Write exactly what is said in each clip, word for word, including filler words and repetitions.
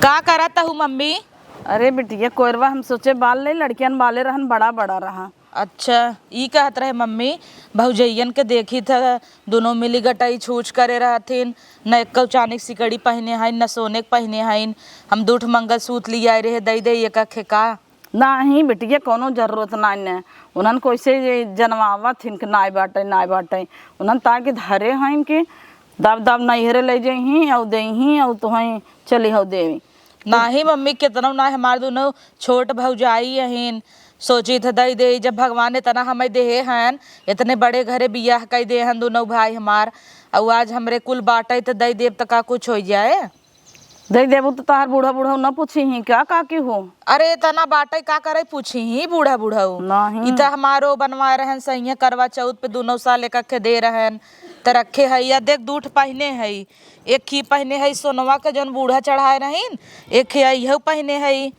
का करत हऊ मम्मी? अरे बिटिया, कोयरवा हम सोचे बाल ले, लड़कियन बाले रहन, बड़ा बड़ा रहा। अच्छा, ई कहत रहे मम्मी, भौजइयन के देखी था, दुनो मिली गटई छूछ करे रहथिन, न एक्कौ चानी के सिकड़ी पहिने हइन, न सोने के पहिने हइन। हम दूठ मंगलसूत्र लियाए रहे, दई दे एक अखे का। नाही बिटिया, कौनो जरूरत नाही ने। उन्हन कैसे ये जनवावत हिन कि नाय बाटे, नाय बाटे। उन्हन ताकि धरे हइन कि दब दब नैहरे ले जइहीं अउ देइहीं अउ तुहई चली हउ देवी। नाही मम्मी, केतनौ ना हमार दुनो छोट भौजाई अहिन, सोचित ह दई देई, जब भगवान एतना हमें देहे हन, एतने बड़े घरे बियाह कई दे हन दुनो भाई हमार, अउ आज हमरे कुल बाटै त दई देब त का कुछ होइ जाए? दई देबू त तोहार बूढ़ा बूढ़ऊ न पूछिहीं का, का की हो? अरे एतना बाटै का करै पूछिहीं बूढ़ा बूढ़ऊ? नाही। इ त हमारो बनवाए रहन सइया करवा चौथ पे दुनो साल एक अखे दे रहन, त रखे हई या देख दूठ पहिने हई, एक ही पहिने हई सोनवा के जौन बूढ़ा चढ़ाए रहिन, एक ही इहउ पहिने हई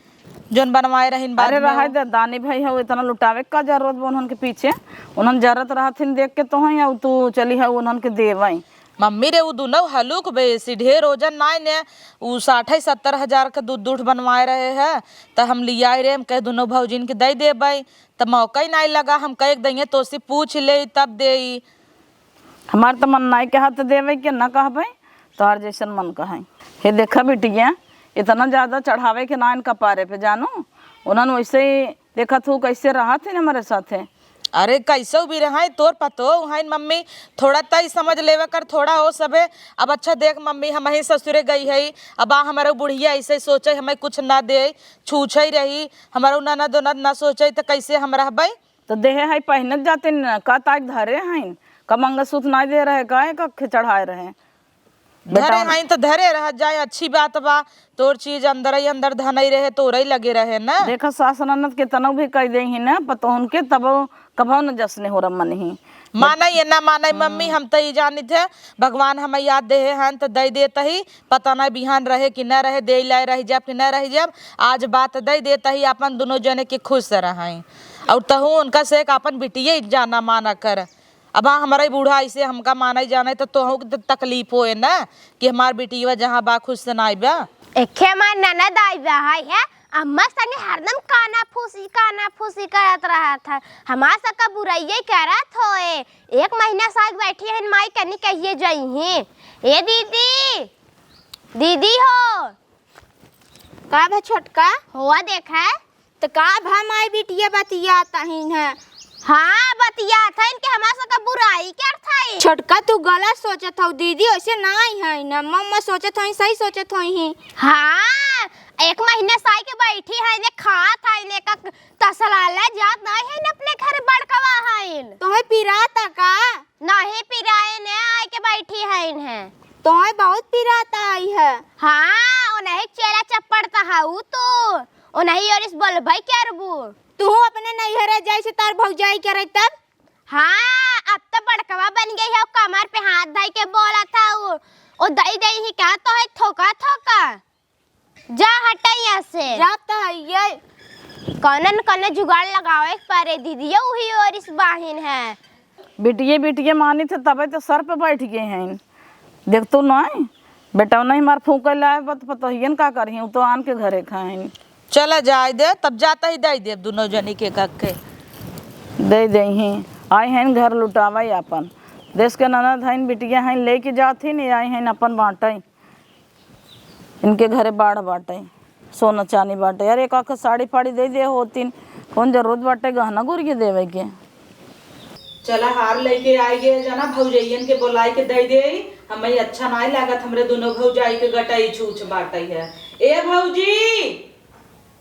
जौन बनवाए रहिन बाद अरे में। रहे दे, दानी भाई हउ, इतना लुटावे का जरूरत बा उन्हन के पीछे? उन्हन जरत रहथिन देख के तोहई, अउ तू चली हउ उन्हन के देवई। मम्मी रे, उ दुनो हलुक बेसी, ढेर ओजन नाय ने, उ साठै सत्तर हजार के दूध दूठ बनवाए रहे है, त हम लियाए रे, हम कहे दुनो भौजिन के दई देबई, त मौका ही नाय लगा, हम कहे एक दइये तोसी पूछ लेई तब देई। हमार त मन नाई कहत देवे के, न कहबे, तोहर जैसन मन कहै। हे देखा बिटिया, इतना ज्यादा चढ़ावे के ना इनका पारे पे, जानू। उन्हन वैसे ही देखत हूँ कैसे रहत है हमरे साथे। अरे कैसे भी रहै, तोर पतोह हईन मम्मी, थोड़ा तई समझ लेवे कर, थोड़ा हो सबे। अब अच्छा देख मम्मी, हमही ससुरे गई है, अब आ हमारे बुढ़िया ऐसे सोचे, हमें कुछ ना दे, छूछे रही, हमारे ननद उनद ना सोचे, त कैसे हम रहबे? त देहे है, पहिनत जातिन न, का ताक धरे हईन, का मंगलसूत्र नाई दे रहे, का एक अखे चढ़ाए रहे? धरे बेटा हईन त धरे रह जाए, अच्छी बात बा। तोर चीज अंदर ही अंदर धनई रहे, तोरई लगे रहे ना। देखा सास ननद केतनो भी कह देही ना पतोहन के, तब कभो न जसने हो रमन ही। मानई या ना मानई मम्मी, हम त ई जानित है, भगवान हमें याद देहे हन त दई देत ही, पता ना बिहान रहे कि ना रहे, दे लाए रह जाब कि ना रह जाब। आज बात दई देत ही, अपन दुनो जने के खुश रहई। और तहू उनका से एक अपन बिटिये जाना माना कर। अब हाँ, हमारा ही बूढ़ा ऐसे हमका माने जाने, त तोहू के त-, तकलीफ होए ना कि हमार बिटिया जहाँ बा, खुश से नाई बा। एखे हमार ननद आई बा, हाय है, अम्मा संगे हरदम काना फूसी, काना फूसी करत रहत है। हमार सबका बुराइये करत होए। एक महीना से आके बैठी है, माई कनी कहिए जइहीं। ए दीदी, दीदी हो। का भा छोटका? होआ देखा। त का भा माई बिटिया बतियात हईन है? हाँ, बतियात हईन कि हमार सबका बुराई करत हईन। छोटका, तू गलत सोचत हऊ, दीदी वैसे नाई हईन, मम्मा सोचत हईन, सही सोचत हईन। हाँ, एक महीना से आइके बैठी हईन, खात हईन, एक तसलाला जात नाई हईन, अपने घर बड़कवा हईन। तोहे पिराता का? नाहीं पिराए ने, आइके बैठी हईन है। तोहे बहुत पिराता आई है। हाँ, ओनही चेला चप्पड़ त हऊ तू। ओनही ओरिस बोलबई करबू। तू अपने नैहरे जाइसे तार भौजाई करे तब? हाँ, अब त बड़कवा बन गई है, कमर पे हाथ धई के बोलत हऊ। ओ दई दई ही का तोहे थोका थोका। जा हट यहाँ से। जात हइये। कौनो न कौनो जुगाड़ लगावे के परे, दीदिया उही ओरिस बाहिन है। बिटिये बिटिये मानित है, तबे तो सर पे बैठ गए हैं। देख तू नहीं, बेटा नहीं मार फूंके लाए, बत पतोहियन का करही, उ तो आन के घरे खाइन। चला जाए दे, तब जाता ही दई देब दुनो जनी के कक्के। दे देही, आई हैं घर लुटावे आपन। देश के ननद हईन, बिटिया हईन, लेके जात ही नहीं, आई हैं अपन बांटे। इनके घरे बाढ़ बाटे, सोना चानी बाटे। यार, एक आख साड़ी फाड़ी दे दे होतिन, कौन जरूरत बाटे गहना गुरिया देवे के? चला, हार लेके आइ गए जना, भौजइयन के बोलाइ के दे दे। हमें अच्छा नाय लागत, हमरे दुनो भौजाई के गटई छूछ बाटे है। ए भौजी,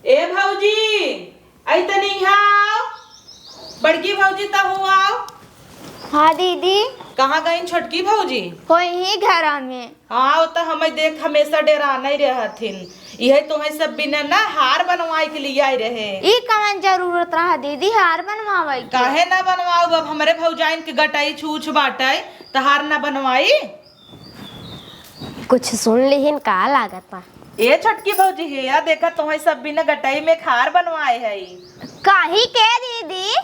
ए भौजी, आई तनी यहाँ आओ। बड़की भौजी, तहू आओ। हाँ दीदी। कहाँ गईन छोटकी भौजी? होई ही घरा में। हाँ, वो तो हमें देख हमेशा डेरा नहीं रहथिन। यही तुम्हें सब बिना ना हार बनवाए के लिए आए रहे। ई कवन जरूरत रहा दीदी हार बनवावे के? काहे ना बनवाओ, अब हमरे भौजाइन के गटई छूछ बाटे, तो हार ना बनवाई? कुछ सुन लिहिन का लागत बा? ए छोटकी भौजी, हे या देखा, तोहे सब बिना गटई में खार बनवाए हई। काहे के दीदी?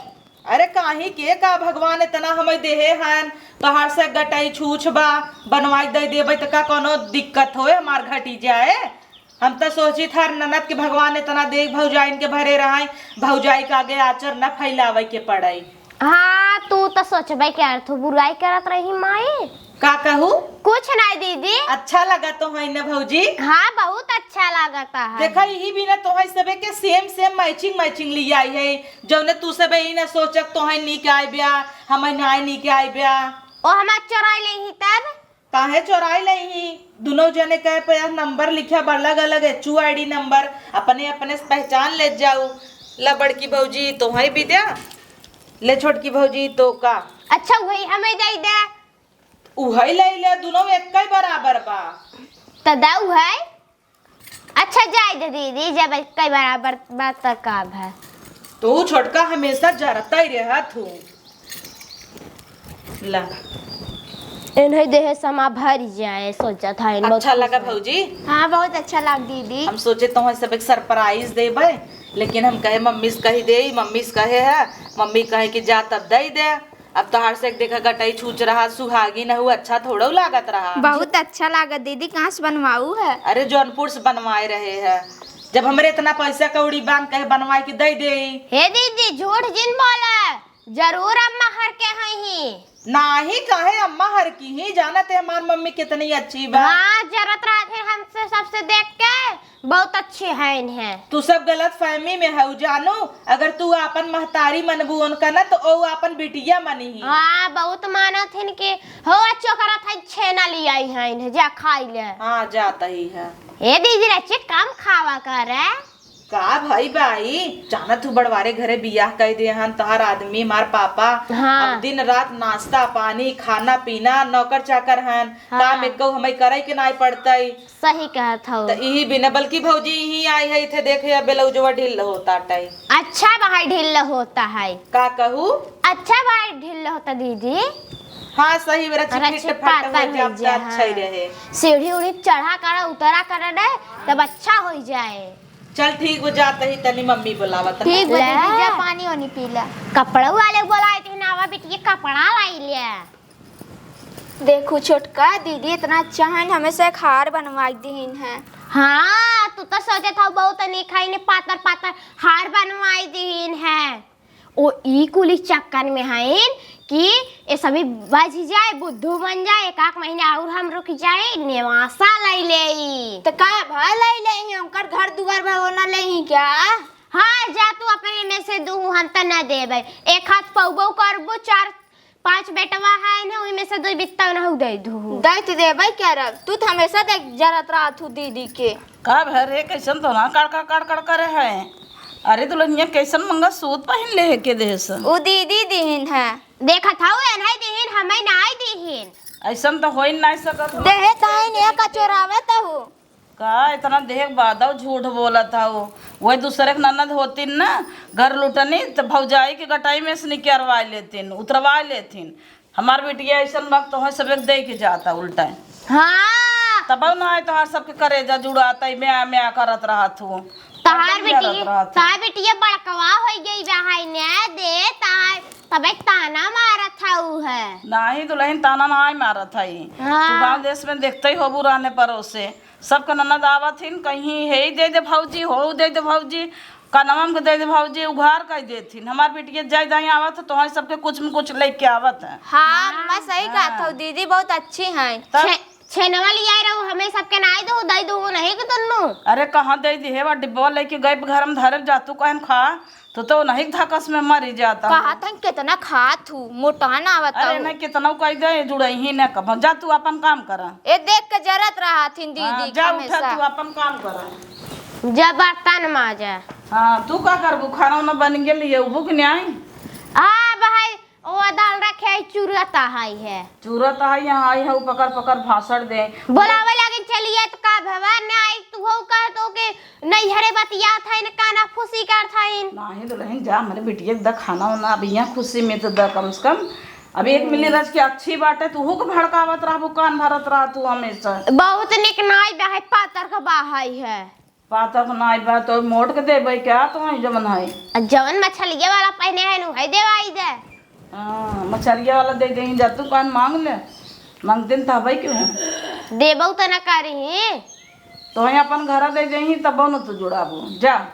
अरे काहे के का, भगवान इतना हमें देहे हन, तोहार से गटई छूछ बा, बनवाई दे देबे त का कोनो दिक्कत होए, हमार घटी जाए? हम त सोचित हर ननद के भगवान इतना देख भौजाइन के भरे रहइ, भौजाई के आगे आचर न फैलावे के पड़इ। हाँ, तू त सोचबे करत हो, बुराई करत रही माई। का कहू? कुछ नाहीं दीदी। अच्छा लगा तो है न भौजी? हाँ, बहुत अच्छा लागत है। देखा, यही बिना तोहई सबे के same same matching matching लियाई है। जौने तू सबे ई न सोचक तोहई नीक आइब्या, हमई नाहीं नीक आइब्या। ओ हमार चोराई लेही तब? काहे चोराई लेही? दुनो जने के पे नंबर लिख्या बा, अलग अलग HUID नंबर, अपने अपने से पहचान लेत जाऊ। ला बड़की भौजी तोहई बिद्या, ले छोटकी भौजी तो का। अच्छा, उहई हमई दइ दे। उहई लइ ले, दुनो एक्कई बराबर बा। त दउ है। अच्छा, जाइ दे दीदी, जब एक्कई बराबर बा त का भा। तू छोटका हमेसा जरतइ रहत हू। ला। एनहई देहे समा भरि जाए, सोचत है, बहुत अच्छा लगा खुश है। भौजी? हाँ, बहुत अच्छा लग दीदी। हम सोचे तोहई सबे के surprise देबे, लेकिन हम कहे मम्मी से कहि देई, मम्मी से कहे है, मम्मी कहे कि जा तब दइ दे। अब तोहार से एक देखा गटई छूच रहा, सुहागिन हउ, अच्छा थोड़उ लागत रहा। बहुत अच्छा लागत दीदी। कहाँ से बनवाऊ है? अरे जौनपुर से बनवाए रहे है। जब हमरे इतना पैसा कौड़ी बान कहे बनवाए के दइ देई। हे दीदी, झूठ जिन बोला, जरूर अम्मा हर के हई ही। नाहीं, काहे अम्मा हर की ही? जानत है हमार मम्मी कितनी अच्छी बा। हाँ, जरत रहत है हमसे सबसे देख के। बहुत अच्छे हैं इन्हें। तू सब गलतफहमी में हऊ जानू, अगर तू आपन महतारी मनबू उनका ना तो ओ आपन बिटिया मनी ही। हाँ, बहुत मानत हिन कि हो अच्छो करत है, छेना लियाई है इन्हें, जा खाई ले। हाँ, जात ही है। ए दीदी, रच्चे कम खावा कर। का भाई बाई, जानत हू बड़वारे घरे बियाह कइ दे हन तोहार आदमी, मार पापा। हाँ। अब दिन रात नाश्ता पानी, खाना पीना, नौकर चाकर हन, हाँ। काम एक्को हमई करइ के नाहीं पड़तइ। सही कहत हऊ। त इही बिना, बल्कि भौजी इही आई है, इथे देखे, अब ब्लाउजवा ढील होता टाई। अच्छा भाई, ढील होता है। का कहू? अच्छा भाई, ढील होता दीदी। हाँ, सही बेरा अरे, चिपट अच्छे फट हो पातर जाब, हो त अच्छा ही जाए। रहे। सीढ़ी उढ़ी चढ़ा कर, उतरा कर रहे, तब अच्छा हो जाए। चल ठीक बा, जात ही तनी मम्मी बुलावत है। ठीक बा ले। दीदी, जा पानी ओनी पी ले। कपड़ा वाले बोलाए थे ना, बिटिया कपड़ा लाई ले। देखू छोटका, दीदी इतना अच्छा है, हमें से एक हार बनवाई दीन है। हाँ, तू तो सोचत हऊ बहुत नीक है, इन्हें पातर पातर हार बनवाई दीन है। ओ ई कुली चक्कर में हईन कि ए सभी बज जाए, बुद्धू बन जाए, एक आध महीने और हम रुक जाए, नेवासा लइ लेई। त का भा लइ लेई, उनकर घर दुआर बा, वो ना लेई क्या? हाँ, जा तू अपने में से दू, हम त न देबे। एक हाथ पौबो करबो, चार पाँच बेटवा है इन्हें, ओई में से दो बित्ता उनहु दे दू। दे तो देबे क्या रब, तू तो हमेसा देख जरत रहत हू दीदी के। का भा रे, कैसन तो ना कड़कड़ कड़कड़ करे है? अरे दुल्हनिया, कैसन मंगलसूत्र पहिन ले है के देह से? उ दीदी दीहिन है। देखत हऊ, एनहई दीहिन, हमई नाई दीहिन। ऐसन तो होइ नाई सकत हो। देहे ताई ने का चोरावत हऊ। का इतना देह के बादउ झूठ बोलत हऊ? वही दूसरे के ननद होतिन ना, घर लुटनी त भौजाई के गटाई में से निकरवाई लेतिन, उतरवाई लेतिन। हमार बिटिया ऐसन वक्त तोहई सबे के दे के जाता उल्टा। हाँ। तब ना आए तोहार सबके करेजा जुड़ाता, म्या म्या करत रहत हू। तोहार एकदम बिटिया, जरत रहत हू। तोहार बिटिया बड़कवा होइ गई बा है ने, दे तोहार तबे ताना मारत हऊ है। नाही दुल्हन, ताना नाही मारत हई। हाँ। तू गाँव देश में देखते ही होबू रहने परोसे। सबके ननद आवत हिन, कहीं हे दे दे भौजी, हो दे दे भौजी, कनवा में दे दे भौजी, उघार कह देथिन। हमार बिटिया जाय दाई आवत है, तोहरे सबके कुछ में कुछ लेके आवत है। हाँ, अम्मा सही कहत हऊ, दीदी बहुत अच्छी हैं। तब? छे-, छेनवा लियाए रहू, हमें सबके नाई दो, दई दो नहीं के दुन्नू। अरे कहाँ दे दी है, वो डिब्बा लेके गए घर में धरे, जा तू कहन खा, तो, तो नहीं धकस में मरी जाता। कहा था कितना खात हूँ, मोटा ना आवता अरे हूँ। नहीं, कितना कह दे, जुड़ई ही ना कब। जा तू अपन काम करा। ए देख के जरत रहा थी दीदी हाँ, जा उठा हमेशा। तू अपन काम करा। जा बर्तन माजा। हाँ, तू का करबू? खाना उना बन गेल, ये उबुक न्याय। हाँ भाई, वो दाल रखे है, चूरत है है। चूरत है, यहाँ आई है, वो पकड़ पकड़ भाषण दे। बोलावे लगिन चलिए तो का भवा, न्याय तू हो कह तो के नैहरे बतियात हइन, काना फूसी करत हइन। नाही दुल्हन जा, हमरे बिटिया के द खाना वाना, अब यहाँ खुशी में तो द कम से कम। अब एक मिली रच के अच्छी बात है, तू हूँ के भड़कावत रहबू, कान भरत रह तू हमेशा। बहुत निक नाई बा है, पातर का बा है। पातर का नाई बा तो मोट के देबे क्या तो है जवन है। आ जवन मछलिया वाला पहने है नु है देवाई दे। हाँ, मछलिया वाला दे देही जा, तू कान मांग ले, मांगते न तबे क्यों है? देबऊ त ना करी। तोहई अपन घरा दे देही, तबो न तू जुड़ाबू। जा,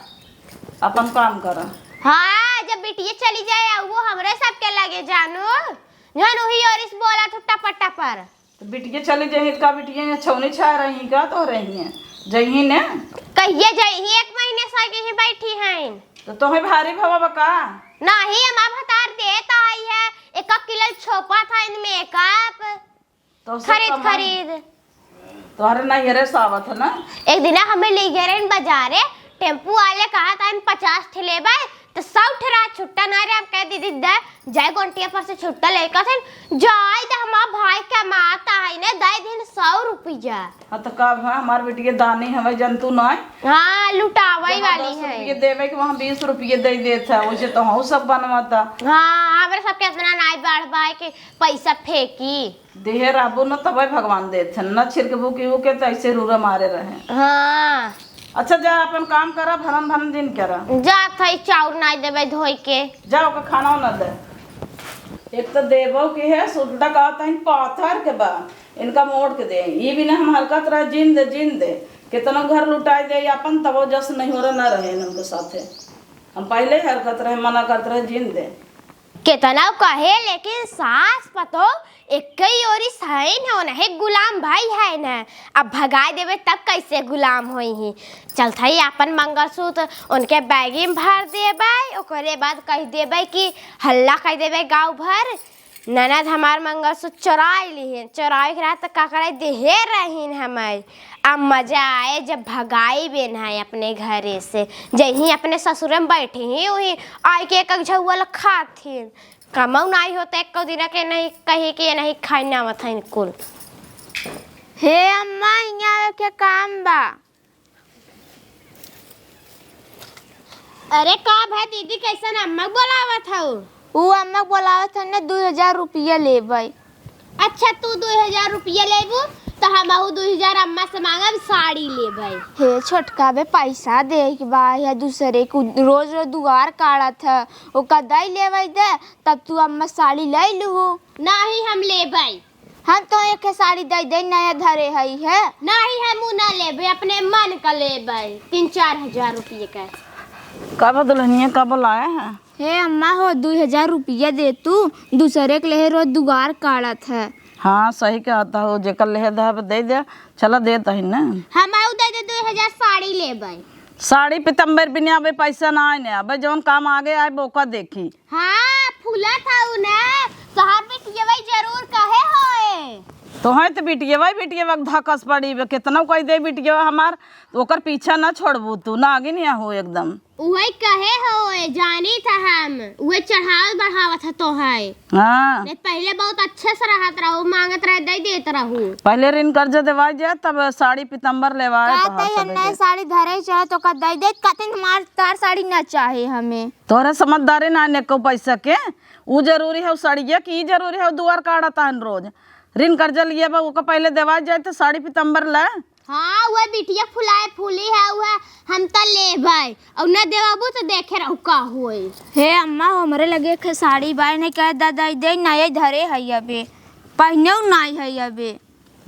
अपन काम कर। हाँ, जब बिटिया चली जाए, आ वो हमरे सबके लगे जानू, जौन उही ओरिस बोला ठुट्टा पट्टा पर। तो बिटिया चली जाही, तो का बिटिया यहाँ छौनी छा रही का? तो रही हैं, जइही ने। कहिए जइही, एक महीने से यहीं बैठी हैं। तो तोहे भारी भवा बा का? नहीं, हमार भतार देत आई है, एक किलो छोपा था इनमें एक आप। तो से खरीद, कमाई। खरीद। तोहरे नैहरे से आवत है ना? एक दिन हमें ले गए रहे बाजारे, टेम्पू वाले कहा था, "इन पचास ठे लेबै," तो सौ ठे रहा, छुट्टा ना रहे। हम कह, "दीदी, दे, जाए गोंटिया पर से छुट्टा लेकर थे, जाए दे, हमार भाई कमाता है ने, दे दिन सौ रुपया।" हाँ, तो का भा, हमार बेटी के दानी हवे, जनतू ना है। हाँ, लुटावे जहाँ वाली दस है। रुपये देवे के, वहाँ बीस रुपये दे देत है, वैसे तो हम सब बनवाता। हाँ, हमरे सबके इतना नाई बढ़ बाए के पैसा फेंकी। देहे रहबो न, तबे भगवान देत हन, न छिड़कबो केहू के, त ऐसे रूरा मारे रहे। हाँ। अच्छा, जा अपन काम करा, भनन भनन जिन करा। जात है, चाउर नाई देबे धोई के। जा, ओके खाना ना दे। एक तो देबो के है, सुलटा का तइन पाथर के बा, इनका मोड़ के दे। ये भी ना हम हरकत रहे, जिन दे, जिन दे। कितनो घर लुटाई दे अपन, तबो जस नहीं हो रहा, ना रहे इनके साथे। हम पहले ही हरकत रहे, मना करत रहे, जिन दे। केतना कहे, लेकिन सास पतोह एक ही ओरी सही न, उन्हें गुलाम भाई है न। अब भगाए देबे तब कैसे गुलाम होई ही? चलत हई आपन मंगलसूत्र उनके बैगी में भर देबे, ओकरे बाद कह देबे कि हल्ला कर देबे गाँव भर, "ननद हमार मंगलसूत्र चोराई लिहिन।" चोराई के रात का करे, देहे रहीन हमें। अब मजा आए जब भगाई बेन है अपने घरे से, जहीं अपने ससुरे में बैठी ही, वहीं आए के एक एक झौवल खाथिन। कमाऊ नाई होता एको दिन के, नहीं कही कि ये नहीं खाई ना आवत है कुल। हे अम्मा, यहाँ के काम बा। अरे का भाई दीदी, कैसन अम्मा के बोलावत हऊ? ऊ अम्मा के बोलावत है ना, दू हजार रुपया लेबै। अच्छा, तू दू हजार रुपया लेबू, तो हमहू दू हजार अम्मा से मांगब, साड़ी लेबै। हे छोटका बे, पैसा दे के बा, या दूसरे के रोज रोज दुआर काढ़त है, ओका दई लेबै दे, तब तू अम्मा साड़ी लई लूहू। नाही, हम लेबै। हम तो एक साड़ी दे दे, नया धरे हई है। नाही, हम उ ना लेबै, अपने मन का लेबै, तीन चार हजार रुपये का। का बा दुल्हनिया, का बोलाया है? हे अम्मा हो, दू हजार रुपया दे तू, दूसरे के लेहे रोज दुआर काढ़त है। हाँ, सही कहत हो, जेकर लेहे दहब दे दे, चला देत ही ना। हम आऊ दे दे, दू हजार साड़ी लेबै। साड़ी पीताम्बर बिने अबे पैसा ना आए ने, अबे जौन काम आगे आए, बोका देखी। हाँ, फूलत हऊ ना, तोहार बिटियवा जरूर कहे होए। तोहे तो बिटियवा, बिटियवा के धकस पड़ी बे, केतनो कह दे बिटियवा हमार, तो ओकर पीछा ना छोड़बू तू, नागिन या हो एकदम। उहे कहे होए, जानी था हम, उहे चढ़ावत बढ़ावत है तोहे। हाँ। नहीं, पहले बहुत अच्छे से रहत रहू, मांगत रहे, दे देत रहू। पहले ऋण कर्जा देवाई जाए, तब साड़ी पीताम्बर लेवाए कहत तोहार है, सबे नए के। साड़ी धरे चाहे तो का दे दे, कहते हमार तार साड़ी ना चाहे हमें। तोहरे समझदारी ना ने को पैसा के, उ जरूरी है सड़िया कि ई जरूरी है दुआर काढ़त हन रोज। ऋण कर्जा लिए बा, ओका पहले देवा जाए तो साड़ी पीताम्बर ले। हाँ, वह बिटिया फुलाए फूली है, वह हम त लेबै, और न देवाबू तो देखे रहू का होई। हे अम्मा, हमरे लगे एक साड़ी बाय नहीं कह दादा दे, नए धरे है अबे, पहने नहीं है अबे।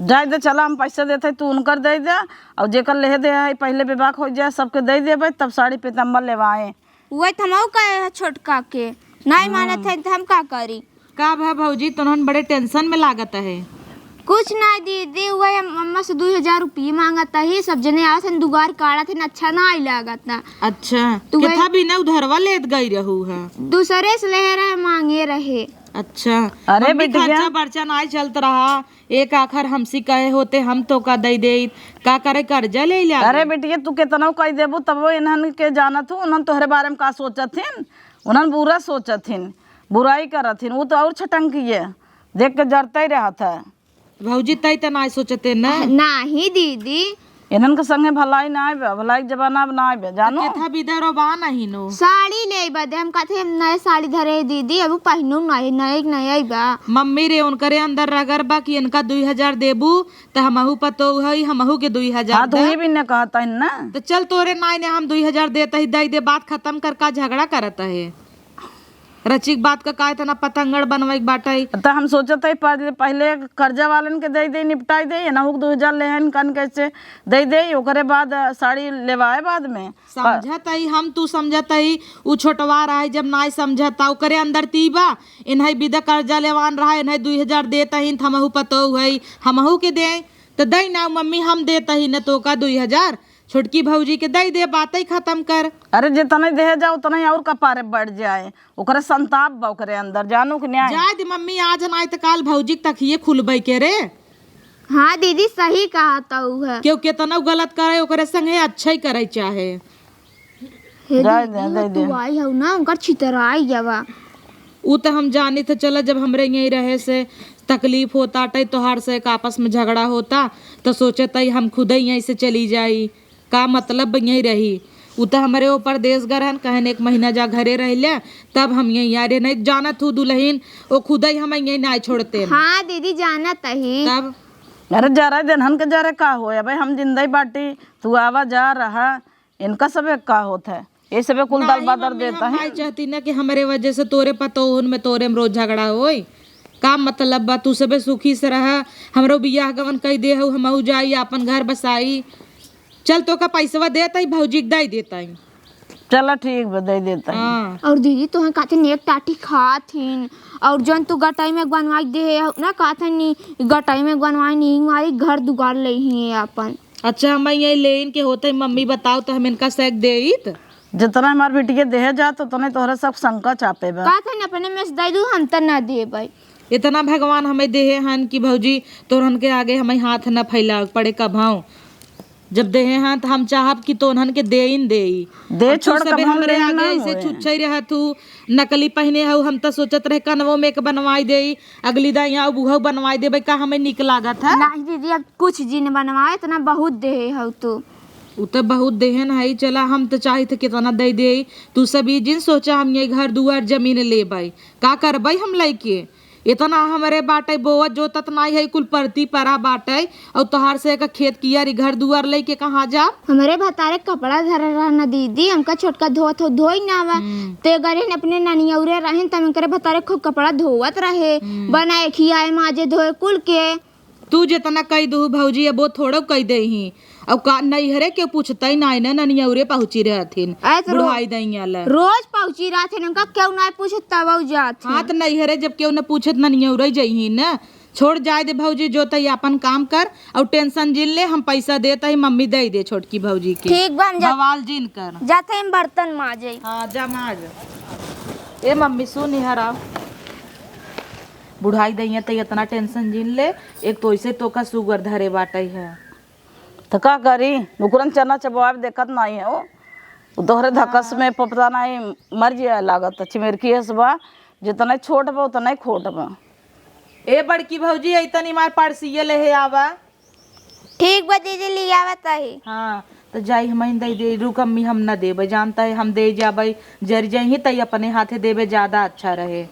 जाए दे, चला हम पैसा देते, तू उनकर दे दे, और जेकर लेहे दे है पहले बेबाक हो जाए, सबके दे देबे, तब साड़ी पीताम्बर लेवाए। उहे त हमहू कहे है छोटका के, नाहीं मानत है त हम का करी? का भा भौजी, तोहन बड़े tension में लागत है? कुछ नाहीं दीदी, उहे हम अम्मा से दुई हजार रुपये मांगत ही, सब जने आवत हन दुआर काढ़त हन, अच्छा नाहीं लागत ना। अच्छा, तो वही केथा बिना उधरवा लेत गई रहू है? दूसरे से लेहे रहे, मांगे रहे। अच्छा, अरे मम्मी बिटिया। खर्चा बर्चा नाहीं चलत रहा, एक आखर हमसे कहे होते, हम तोका दे देइत। का करे, कर्जा ले लिया अरे गए। बिटिया, तू केतनो कह देबू, तबो इन्हन के जानत हूँ, उन्हन तोहरे बारे में का सोचत हिन, उन्हन बुरा सोचत हिन, बुराई करत हिन, उ तो और छटंकिए देख के जरते ही रहत है। भौजी, तई त नाहीं सोचते न। नाहीं दीदी। इन्हन के संगे भलाई नाहीं बा, भलाई के जमाना अब नाहीं बा, जानो। केथा बिदा रो बा नाहीं नो। साड़ी ले बदे हम कहते हम नए साड़ी धरे दीदी, अब पहनू नाहीं, नए नए बा। मम्मी रे, उनकरे अंदर रगर बा कि इनका दुई हजार देबू, त हमहू पतोह हई, हमहू के दुई हजार हाँ, तो द। ये भी न कहत हन ना। त चल तोरे नाई ने हम दुई हजार देत ही, दई दे, बात खतम कर, का झगड़ा करत है? रचिक बात का का इतना पतंगड़ बनवाई के बाटइ? त हम सोचत हई पहले, पहले कर्जा वालन के दे दे, निपटाई दे, एनहू के दू हजार लेहन कन कैसे दे दे, ओकरे बाद साड़ी लेवाए बाद में। समझत हई हम, तू समझत हई, उ छोटवा रहे जब नाई समझत, त ओकरे अंदर ती बा, एनहई बिदा कर्जा लेवान रहा, एनहई दुई हजार देत हईन, त हमहू पतोह हई, हमहू के देई, त दई ना मम्मी, हम देत हई न तोका दुई हजार, छोटकी भौजी के दई दे, बातई खतम कर। अरे, जितने देहे जाओ, उतने और कपारे बढ़ जाए, ओकरे संताप बा ओकरे अंदर, जानू कि न्याय? जाए दे मम्मी, आज नाई त काल भौजी के तखिए खुलबई के रे। हाँ दीदी, सही कहा तऊ है। केहू केतनउ गलत करे, ओकरे संगे अच्छइ करे चाहे। हे जाए दीदी, दे, दे वो दे। तू आई हऊ ना, उनकर छितराई गवा। उ त हम जानी थे, चला, जब हमरे यहीं रहे से तकलीफ होता, टई तोहार से एक आपस में झगड़ा होता, त सोचे तई हम खुदे यहीं से चली जाई। का मतलब यहीं रही? उ त हमरे ओ परदेस गए रहन, कहन एक महीना जा घरे रह ले, तब हम यहीं आ रहे। नहीं जानत हूँ दुलहिन, ओ खुदे हम यहीं नाई छोड़ते। हाँ दीदी, जानत ही। तब? अरे जरा देनहन के जरे का होए, अबे हम जिंदई बाटी, तू आवा जा रहा, इनका सबे का होत है? ये सबे कुल दल नहीं बदर मम्मी, देता हम है। नाई चाहती ना कि हमरे वजह से तोरे पतोहन में तोरे में रोज झगड़ा होई। का मतलब बा? तू सबे सुखी से रहा, हमरो बियाह गवन कई दे हऊ, हमहू जाई आपन घर बसाई। चल, तोका पैसवा देत हई, भौजी के दई देत हई। चला ठीक बा, दे देत हई। हाँ। और दीदी, तोहे कहते एक टाटी खात हिन, और जौन तू गटाई में बनवाई दे है ना, कहते नी गटाई में बनवाई नी, हमारी घर दुआर ले ही है अपन। अच्छा, हम यही लेन के होते, मम्मी बताओ तो हम इनका सेक देइत। जितना हमार बिटिया देहे जात, उतने तोहरे सब शंका चापे बा। कहते अपने में से दे दू, हम त ना देबै। इतना भगवान हमें देहे हन कि भौजी, तोहरन के आगे हमें हाथ न फैलावे पड़े कभाओ। जब देहे हैं, त हम चाहब कि तोहन के देइन देई। दे और तू छोड़ सबे कब हम हमरे देहे आगे ना ऐसे होए। छुच्छई रहत हू, नकली पहने हऊ, हम त सोचत रहे कनवो में एक बनवाई देई, अगली दाई आऊ बुहऊ बनवाई देबे, का हमें निक लागत है? नहीं दीदी, अब कुछ जिन बनवाए, इतना बहुत देहे हऊ तू। उ त बहुत देहन है, चला हम त चाहित कितना दे देई, तू सब ई जिन सोचा हम ये घर दुआर जमीन लेबे, का करबे हम लइके? इतना हमरे बाटे बोवत जोतत नाई है, कुल परती परा बाटे, और तोहार से एक खेत कियारी घर दुआर लेके कहाँ जाब? हमरे भतारे कपड़ा धरे रहा न दीदी, हमका छोटका धोत हो, धोई ना आवा। हम्म। ते गरे अपने ननियौरे रहिन, तब इनकरे भतारे खूब कपड़ा धोवत रहे, हम्म। बनाए खियाए माजे धोए कुल के। तू जितना कई दू भौजी, अब वो थोड़ो कई देही। अब का नैहरे के पूछतई नाई न, ननियौरे पहुँची रहथिन, ऐसे रो-, बुढ़ाई दइया ले। रोज पहुँची रहथिन, उनका केहू नाई पूछत तब ऊ जात हाँ, हिन। त नैहरे जब केहू न पूछत, ननियौरे जइही न। छोड़ जाए दे भौजी, जो तई आपन काम कर और tension जिन ले, हम पैसा देत हई, मम्मी दे दे छोटकी भौजी के। ठीक बा, हम जा-, बवाल जिन कर। जाते हम बर्तन माजे। हाँ, जा माज। ए मम्मी सुन इहर आव। बुढ़ाई दइया तई इतना tension जिन ले, एक तो ऐसे तोका sugar धरे बाटे है। त का करी, नुकरन चना चबवाए देखत नाई है, ओ, उ तोहरे धकस हाँ। में पता नाई मर जिया लागत, चिमेरकी हस बा, जितने छोट बा उतने खोट बा। ए बड़की भौजी, ऐतनी मार पारसिया लेहे आवा। ठीक बा दीदी, ले आवत ही। हाँ, त जाई हमइन दे दे, रुक अम्मी, हम न देबे, जानता है हम दे जाबे, जर जइही तई अपने हाथे देबे ज्यादा अच्छा रहे।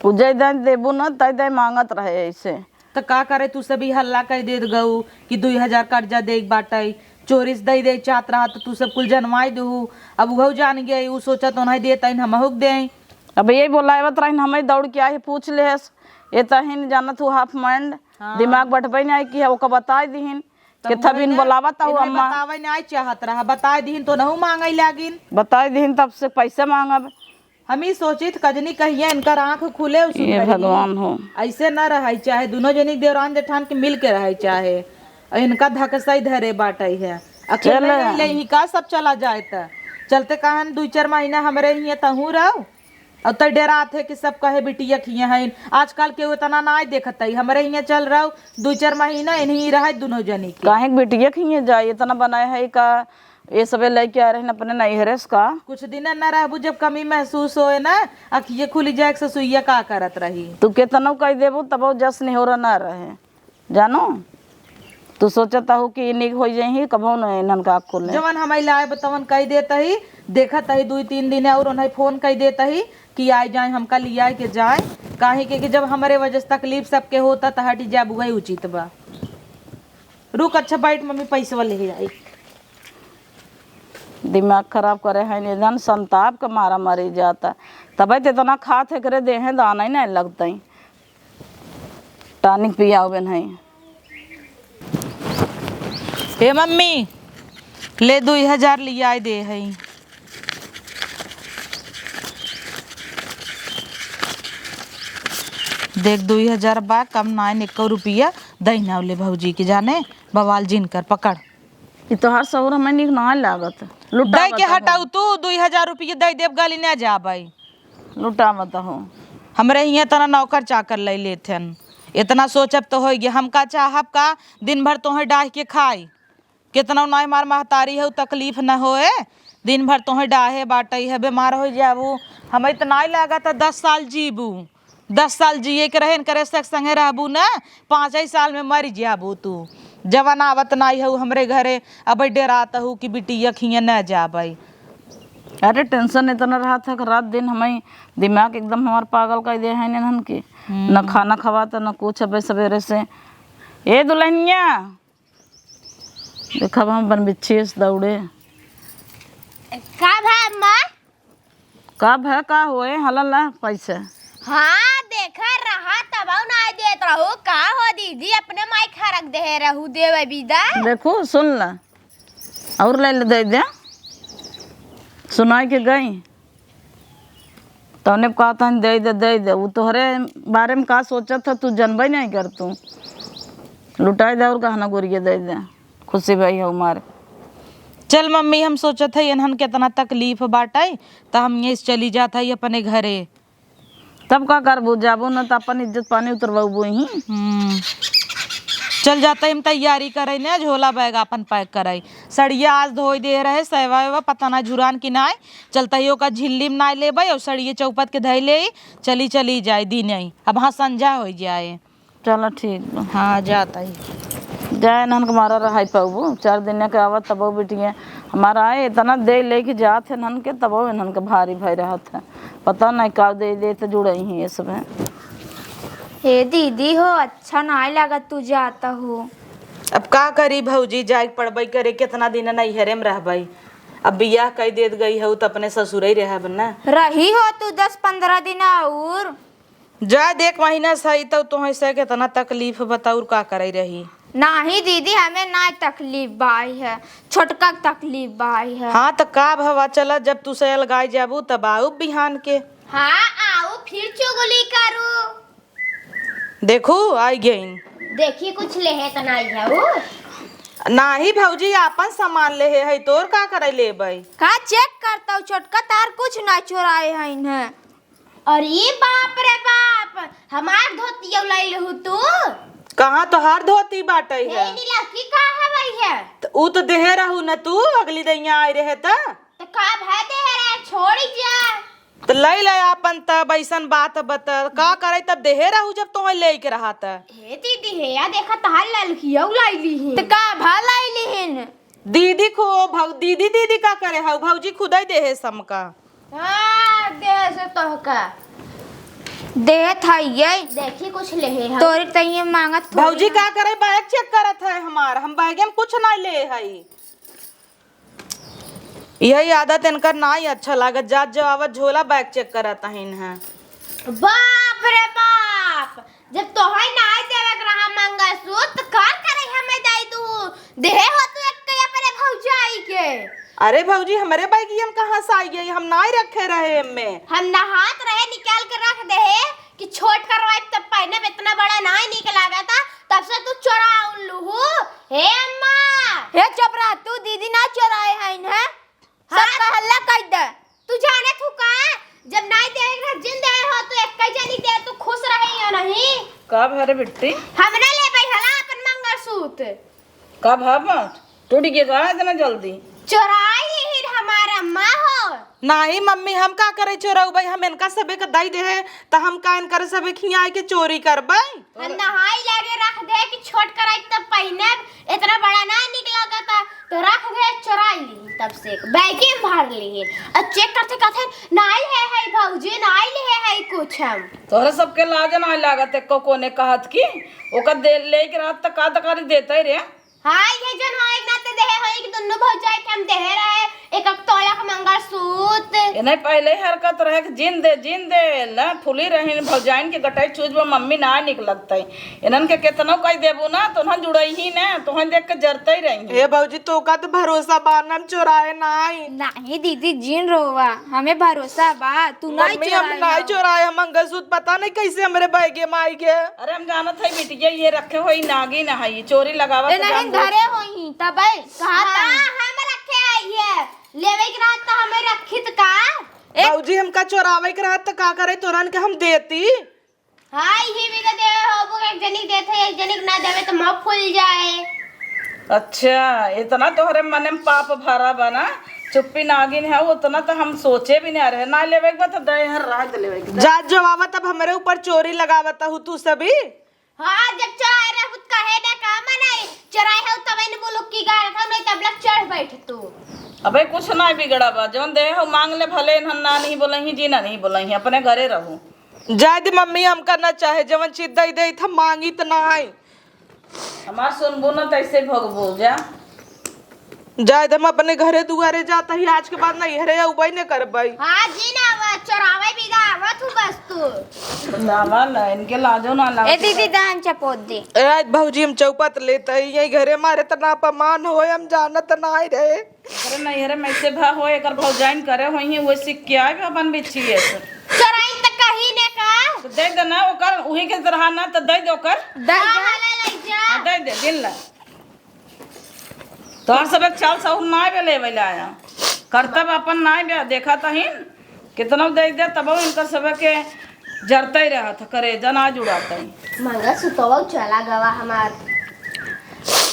उ जय दाई देबू न, तय दाई मांगत रहे ऐसे। त का करे, तू सब ई हल्ला कइ देत गऊ कि दुई हजार कर्जा देइ के बाटइ, चोरी से दइ दे चाहत रहा, त तू सब कुल जनवाइ देहू। अब उहउ जान गई, उ सोचत ओनहइ देतइन, हमहू के देई। अब यही बोलावत रहिन, हमही दौड़ के आई, पूछ लेहस। ये तहिन जानत हूँ, half mind, हाँ। दिमाग बटबइ नाहीं कि ओका बताइ दिहिन, तब कि थबिन बोलावत हूँ इन्हें अम्मा। बतावइ नाहीं चाहत रहा, बताइ दिहिन त ओनहू मांगइ लागिन। बताइ दिहिन, तब से पैसे मांगब। हम ई सोचित कजनी कहिया इनकर आँख खुले, उ ये सुधरी। भगवान हो। ऐसे न रहइ चाहे, दुनो जनी देवरान जेठान के मिल के रहइ चाहे। अ इनका धकसई धरे बाटइ है। अकेले चले। अइले ही का सब चला जाए त? चलते कहन दुइ चार महीना हमरे हियाँ तहूँ रहो। अउ त डेरात है कि सब कहे बिटिया खिए हइन। आजकल केहू एतना नाहीं देखतइ। हमरे हियाँ चल रहो, दुइ चार महीना इन्हीं रहइ दुनो जनी के। काहे के बिटिया खिए जाए? एतना बनाए है का? ये सबे लइके आ रहिन अपने नैहरे से का? कुछ दिन न रहबू, जब कमी महसूस होए ना, अखिए खुली जाए के ससुइया का करत रही। तू केतनो कहि देबू, तबो जस निहोरा ना रहे, जानो। तू सोचत हऊ कि नीक होइ जइही, कबो न इन्हन का आँख खुले। जवन हमइ लाए बा तवन कहि देत ही, देखत ही दुइ तीन दिन अउर उन्हइ फोन कहि देत ही कि आइ जाए, हमका लियाए के जाए। काहे के कि जब हमरे वजह से तकलीफ सबके होता त हटि जाब, उहइ उचित बा। रुक, अच्छा बैठ, मम्मी पैसवा लेहे आई। दिमाग खराब करे हैं, निधन संताप के मारा मरी जाता। तबे तो इतना खात है, करे देहे दाना ही नहीं लगता ही। टॉनिक पियाओ बेन है। ए मम्मी, ले दुई हजार लियाए दे है। देख, दुई हजार बा, कम नाय, एको रुपया दहिना ले भौजी के, जाने बवाल जिन कर, पकड़। ई तोहार सौर हमें नीक नाय लागत। लुटा दे के बता हो। हटाऊ तू, दुई हजार रुपया दे देब, गाली ना जाबै। लुटा बता हो। हमरे हियाँ तना नौकर चाकर ले लेथन, इतना सोचब तो होई गया। हम का चाहब का, दिन भर तोहे डाह के खाई, केतना नाई मार महतारी हउ, तकलीफ न होए, दिन भर तोहे डाहे बाटई है, बीमार होइ जाबू। हमें त नाई लागत दस साल जीबू, दस साल जिए के रहे, इनकरे सक संगे रहबू न, पाँचई साल में मरि जाबू तू। जवन आवत नाई हउ हमरे घरे, अब डेरात हउ कि बिटिया खिया न जाबई। अरे tension इतना रहत है कि रात दिन हमें दिमाग एकदम हमार पागल कर दे है इन्हन के। हम्म। न खाना खवाता, न कुछ, अबे सवेरे से। ए दुल्हनिया, देखब हम अपन बिच्छी से दौड़े। का भा अम्मा? का भा का होए? हला ला पैसा। हाँ, देखा रहा तब ना देत रहू। का हो दीदी, अपने माई खरक दे रहू देवे बिदा। देखू, सुन ला, और ले ले दे दे। सुनाई के गई। तौने कहत हन, "दे दे, दे दे।" उ तोहरे बारे में का सोचत ह, तू जनबे नहीं कर तू। लुटाई दे और गहना गुरिया दे दे, खुशी भई हउ मार। चल मम्मी, हम सोचत हई, इन्हन केतना तकलीफ बाटइ, त हम यहीं से चली जात हई अपने घरे। तब का करबू, जाबू न त अपन इज्जत पानी उतरबू ही। हम्म। चल जात हई, हम तैयारी करई न, झोला बैग अपन पैक करई। सड़िया आज धोई दे रहे, सैवा वैवा पता ना झुरान कि नाय। चलता ही ओका झिल्ली में नाय लेबे और सड़िए चौपत के धई ले, चली चली जाए दिन आई। अब हाँ संझा हो जाए। चलो ठीक बा। हाँ जात ही। जाए नहन के मारा रहाई पाबू, चार दिन के आवत तबो बिटिया हमारा आए इतना दे लेके जात है नहन के, तबो इन्हन के भारी भाई रहत है। पता नहीं का दे दे तो जुड़ई ही ये सब है। हे दीदी हो, अच्छा नाय लागत तू जात हो। अब का करी भौजी, जाए के पड़बे करे, कितना दिन नैहरे में रहबे। अब बियाह कई देत गई हउ त अपने ससुरे रहब न। रही हो तू दस पन्द्रह दिन और। जा देख महीना सही तब तोहे से कितना तकलीफ बताउर का करे रही। नाही दीदी, हमें ना तकलीफ बाई है, छोटका के तकलीफ बाई है। हाँ त का भवा, चला जब तू से अलगाई जाबू तब आउब बिहान के। हाँ, आउब फिर चुगली करू। देखू, आई गईन। देखी, कुछ लेहे त नाई है उ। नाही भौजी, आपन सामान लेहे है, तोर का करे लेबै? का चेक करतौ छोटका, तार कुछ ना चोराए है इन्हें। अरे बाप रे बाप, हमार धोती उलैल हु तू? कहाँ तोहार धोती बाटै है? ए नीला, की का हवै है? त उ त देहे रहू न तू, अगली दैया आए रहे त। त का भा देहे रहे, छोड़ी जा। त लई ले आपन, तब अइसन बात बता, का करे तब देहे रहू जब तोहे लेके रहा त। हे दीदी, हे या देखा तहार ललकिया उलाई ली ही। त का भा लाई ली हिन? दीदी खो भग-, दीदी, दीदी का करे हऊ? भौजी खुदै देहे समका। हाँ, देहे से तोहका। देहे था ये। देखी कुछ लेहे हऊ। तोरी तइये मांगत थोड़ी भौजी ना। का करे, बैग चेक करत है हमार, हम बैगे में कुछ नाई ले हई। यही आदत इनकर नाई अच्छा लागत, जात जो आवत झोला बैग चेक करत हईन हैं। बाप रे बाप, जब तोहई नाई देवे के रहा मंगलसूत्र, त का करे हमें दई दू? देहे हो तू एक के अपने भौजाई के। अरे भौजी, हमरे बैगिया में कहाँ से आई गई? हम नाई रखे रहे एमे। हम नहात रहे, निकाल के रख देहे कि छोट करवाई तब पहने में इतना बड़ा नाई निक लागता, तब से तू चोरा उल्लू हूँ। हे अम्मा! हे चुप रह, तू दीदी ना चोराए हईन हैं? सब हाँ। का हल्ला कर दे। तू जाने तू का, जब नाई देवे के रहा, जिन देहे हो, तू एक ही जनी दे, तू खुश रही हो नहीं? का भरे बिट्टी? हम ना लेबै हला अपन मंगलसूत्र। का भाव टूट गया का इतना जल्दी? चोराई ही हमार अम्मा हो। नाही मम्मी, हम का करे चोरउबै? हम इनका सबे के दई देहे, त हम का इनकर सबे खियाए के चोरी करबै? हम नहाई लागे रख दे कि छोट कराई तब पहिने, इतना बड़ा ना निक लागता, त रख दे, चोराई ली तब से, बैगे में भर ली। और चेक करते कहते, "नाई है, है भौजी, नाई ले है कुछ हम।" तोहरे सबके लाज ना लागत, एको कोने कहत की, ओकर दे, लेके रहत त का तकारी देते रे? हाँ, ये जन हो, एक नाते देहे हो, एक दुन्नु भौजाई के हम देहे रहे, एक, एक इन्हें पहले ही हरकत रहे कि जिन दे, जिन दे, ना फूली रही, भौजाइन के गटाई चूज में मम्मी ना निक लगतई। इन्हन के केतनो कह देबू ना, तो उन्हन जुड़ई ही ना, तो उन्हन देख के जरते ही रही। ए भौजी, तोका तो भरोसा बा ना, हम चोराए नाई। नाहीं दीदी, जिन रोवा, हमें भरोसा बा, तू नाई मम्मी, हम चोराए नाई हो। चोराए, हम मंगलसूत्र पता नहीं कैसे हमरे बैगे में आई गए। अरे हम जानत है बिटिया, ये रखे होई नागिन है, ये चोरी लगावत ए, नाहीं, जान बूझ। धरे होई, तबे कहा हाँ, था। हम रखे है ये। लेवे के रहत त हमें रखित का? ए- भौजी, हमका चोरावे के रहत त का करे, तोरन के हम देती। हाँ, इही भी तो देवे होबो, एक जनिक देत है, एक जनिक ना देवे त मुँह फूल जाए। अच्छा, इतना तोहरे मने में पाप भरा बा ना, चुप्पी नागिन है, उतना तो हम सोचे भी नहीं रहे। ना लेवे के बा त दे, हर रात लेवे के बा। जात जो आवत, अब हमरे ऊपर चोरी लगावत हू तू सभी। हाँ, जब चोराए रहबू त कहे ना का मनाई? चोराए हऊ तबे न मुलुक की गाड़ था, नहीं तब लग चढ़ बैठ तू। अबे कुछ ना बिगड़ा बा, जौन दे हऊ मांग ले, भले इन्हन ना नहीं बोलही, जी ना नहीं बोलही, अपने घरे रहू। जाए दे मम्मी, हमका ना चाहे, जवन चीज दे दे, हम मांगी त ना आई। हमार सुनबू ना तैसे भोगबू, जा। जाए दे, हम अपने घरे दुआरे जात ही, आज के बाद नैहरे अउबे न करबे। हाँ जी, ना आवा, चोरावे भी ना आवा तू बस तू। बतावा ना, इनके लाजो ना लाग। ए दीदी, दान चपोत दे। ए, आज भौजी हम चौपत लेत ही, यही घरे मारे त ना अपमान होए, हम जानत नाई रहे। अरे नैहरे में से भा होए, एकर भौजाइन करे होई हैं, वो सीख के आए अपन बिछिए से। चोराइन त कहीं ने का। तो दे दे ना ओकर, उही के तरह ना, तो दे दे ओकर। दे दे। हाँ, ले, ले जा। हाँ, दे दे, दिन ला। तोहर सबक चाल सहूर नाय बे लेवे ला आया। करतब अपन नाय बे, देखा तहिन, कितनो दे दे, तबो इनकर सबक के जरते रहत, करेजा ना जुड़ाते। मंगलसूत्रवा चला गवा हमार।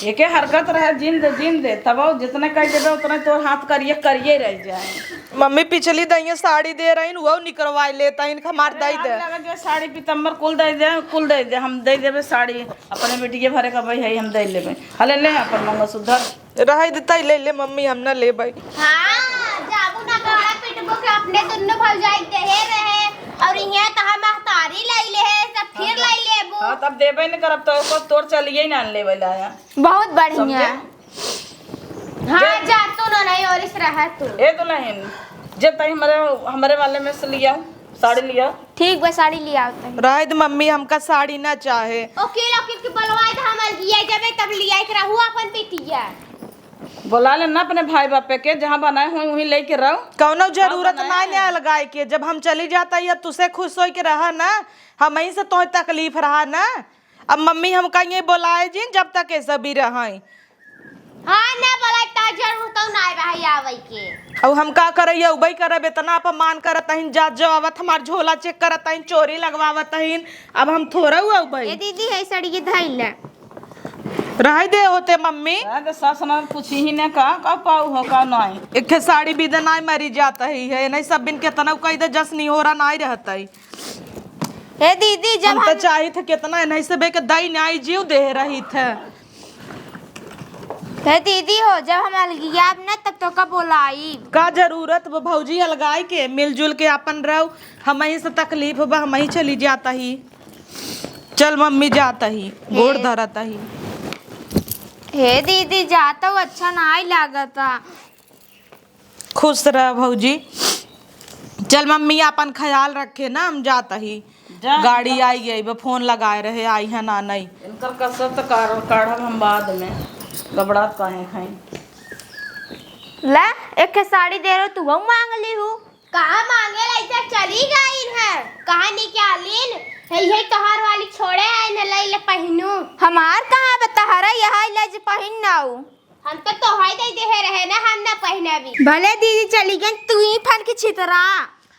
एके हरकत रहे, जिन दे, जिन दे, तबो जितने कह देबे, उतने तोर हाथ करिए, करिए रह जाए। मम्मी, पिछली दइया साड़ी दे रही, वो निकरवाए लेता, इनका हमार दे दे। लगा जो साड़ी पीतम्बर कुल दे दे, कुल दे दे, हम दे देबे साड़ी। अपने बेटिए भरे का भाई है, हम दे लेबे। हले ले अपन मंगलसूत्र। रहे देता ही ले ले मम्मी, हम ना लेबे। हाँ, जाबू ना गाड़ा पिटबो के अपने दुन्नो भौजाई देहे रहे, और इहाँ तो हम महतारी लई ले है, सब फिर लई लेबू। हाँ, तब देबे न करब तो ओको तोर चलिए ना लेबे लाया। बहुत बढ़िया। समझे? हाँ, जे जा तू ना नहीं और इस रहा तू। ए दुल्हन, जे तई हमरे, हमरे वाले में से लियाओ। साड़ी लिया। ठीक बा, साड़ी लिया आवत है। रहे दे मम्मी, हमका साड़ी ना चाहे। ओकिल, ओकिल के बोलवाए तो हम अलगिया जबे तब लिया एक रहू अपन बेटिया। बोला ले ना अपने भाई बापे के, जहाँ बनाए हुई वहीं लेके रहो। कौनो जरूरत बनाए ना है अलगाए के, जब हम चली जाता या तुसे खुश होई के रहा ना, हम यहीं से तोहे तकलीफ रहा ना। अब मम्मी हमका ये बोलाए जिन जब तक ऐसा भी रहाई। हाँ, ना बोला, ता जरूर तो ना आए भाई आवे के। अब हम का करब, ये उबई करब, इतना अपमान करत हइन, जात जो आवत हमार झोला चेक करत हइन, चोरी लगवावत हइन, अब हम थोड़ा हुआ उबई। ए दीदी, है सड़िए धइल। रह दे होते मम्मी। रह दे, सास ना पूछी ही ने का, का पाऊ हो, का नाई। एक ठे साड़ी भी दे नाई मरी जात ही है, नहीं सब बिन केतना कह दे जस निहोरा नाई रहत है। ए दीदी, जब हम तो हम चाहित है केतना, नहीं से बे के दई नाई जीव दे रही थे। हे दीदी हो, जब हम अलगियाब न, तब तोका बोलाइब। का जरूरत बा भौजी अलगाए के? मिलजुल के आपन रहो, हमहीं से तकलीफ बा, हमहीं चली जाता ही। चल मम्मी जाता ही, गोड़ हे। धरता ही। हे दीदी, जाता हूँ, अच्छा नाई लागता। खुश रह भौजी। चल मम्मी, आपन ख्याल रखे ना, हम जात ही। जा, गाड़ी जा। आई गई बा, फोन लगाए रहे, आई है ना नहीं। इनकर कसर तो काढ़-, काढ़ब हम बाद में, गबड़ात काहे खाई। ले, एक ठे साड़ी दे रहे, तू हम मांग ली हूँ। कहाँ मांगे ला, इधर चली गई है, कहाँ निकालिन? हे, ये तोहार वाली छोड़े है न, ले ले पहिनू। हमार कहाँ बा, तहरा यहाँ ले जे पहिन नाऊ। हम तो तोहई दे देहे रहे ना, हम ना पहिनबी। भले दीदी चली गई, तू ही फन की छितरा।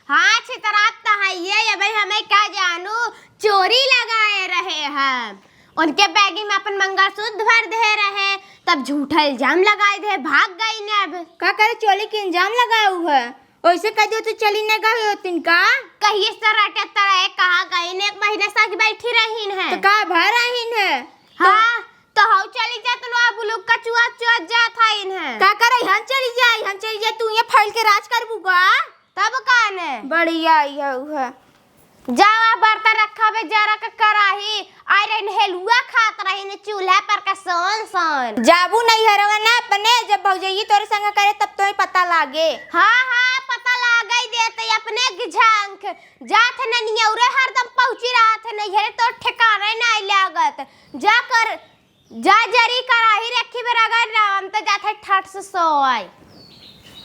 हाँ, छितरा तो है ये, ये भाई हमें का जानू, चोरी लगाए रहे हम। उनके बैगी में अपन मंगलसूत्र भर दे रहे, तब झूठा इल्जाम लगाए दे, भाग गई ने अब। का करे, चोरी के इल्जाम लगाऊ है? ओइसे कह दियो तू चली न गई होतिन का? कहिए से रटे तरह कहाँ गई ने, एक महीने से बैठी रहीन है। तो का भर रहीन है? हाँ। तो हऊ चली जात लो, अब लोग का चुआ चुआ जात है इन्हें। का करे, हम चली जाई, हम चली जाई, तू ये फैल के राज करबू का? तब का ने? बढ़िया आई हऊ है। जावा बर्तन रखा बे, जरा के कराही, आई रही हेलुआ खात रही ने चूल्हा पर का सोन सोन। जाबू नहीं हरवा ना अपने, जब भौजैया तोरे संग करे तब तोहे पता लागे। हाँ, हाँ, पता लागे। गई देते अपने की झांक। जात है ननियौरे हरदम पहुँची रहत है, नैहरे तो ठिकाने नहीं लागत। जा कर, जा जरी कराही रखी में रगड़ रहा, हम तो जात है ठट से सो आई।